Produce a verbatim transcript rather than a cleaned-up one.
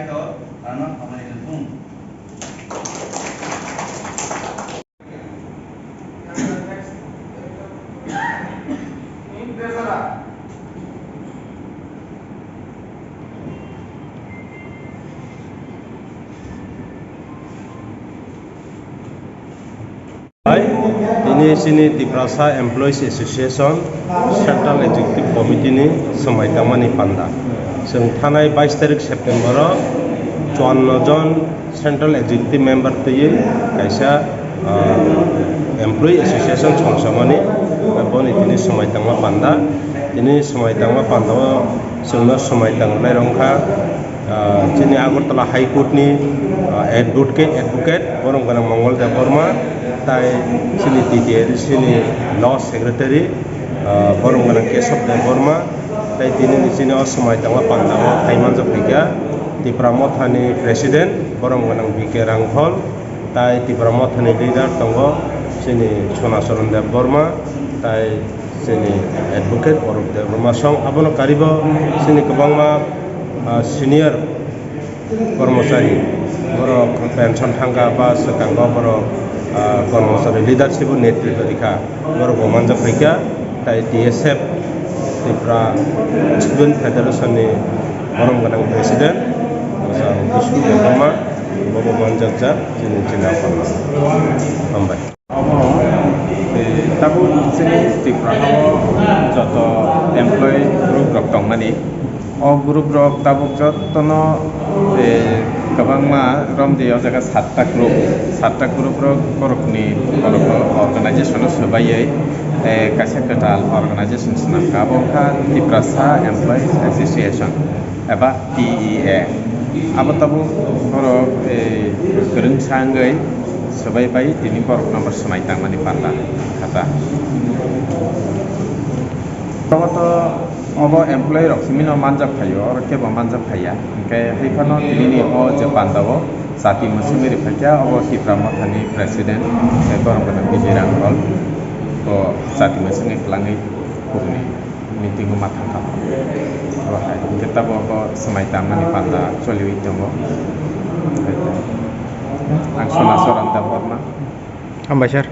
Hai, tini chini Tiprasa Employees Association Central Executive Committee ni swmai tangmani panda. Chwng thanai bais tarik September o chuanno jon Central Executive Member twiwi kaisa, ah, Employee Association songsamani, boni tini swmai tangma panda. Tini swmai tangma panda o chwngno swmai tangnai rwngkha, ah, chini Agartala High Court ni, ah, advocate, advocate, borom gwnang Mongol Debbarma, tai chini T T A D C ni Law Secretary, ah, borom gwnang Kesab Debbarma, tai tini ni chini o swmai tangma panda o phai manjak phaikha Tipra Motha ni President, borom gwnang B K Rangkhol, tai Tipra Motha ni leader tongo chini Sonacharan Debbarma, tai chini advocate Arup Debbarma song. Abono karibo chini kwbangma, ah, senior kormochari, borok pension thangkha ba swkango borok, ah, kormochari leadership o netritwa rikha, borok bo manjak phaikha. Tai T S F, Tripura Student Federation ni borom gwnang President, Bishnu Debbarma, bobo manjakjak chini chini aphano. Hambai. Omo, eh, tabuk chini Tripura o joto employee group rok tongmani, o group rok tabuk jotono, eh, kwbangma romdi o jaga satta group, satta group rok borokni, borok organization o swbaiwi, eh, kaisa kwtal organization swnamkha, abo wngkha Tiprasa Employees Association eba T E A. Abo tabuk borok, eh, kwrwngsa wngwi swbai bai tini borok number swmai tangmani panda kha ta. Obo to, obo employee rok simi no manjak phaio, oro kebo manjak phaiya. Hwnkhe hai phano tini ni o je panda o jati mwswngwi rwphaikha, obo Tipra Mothani president, eh, borom gwnang Bijay Rangkhol, bo jati mwswngwi kwlangwi kubuni meeting o ma thangkha. Obo hai hwnkhe tabuk bo swmai tangmani panda choliwi tongo. Ang Sonacharan Debbarma. Hambai sir.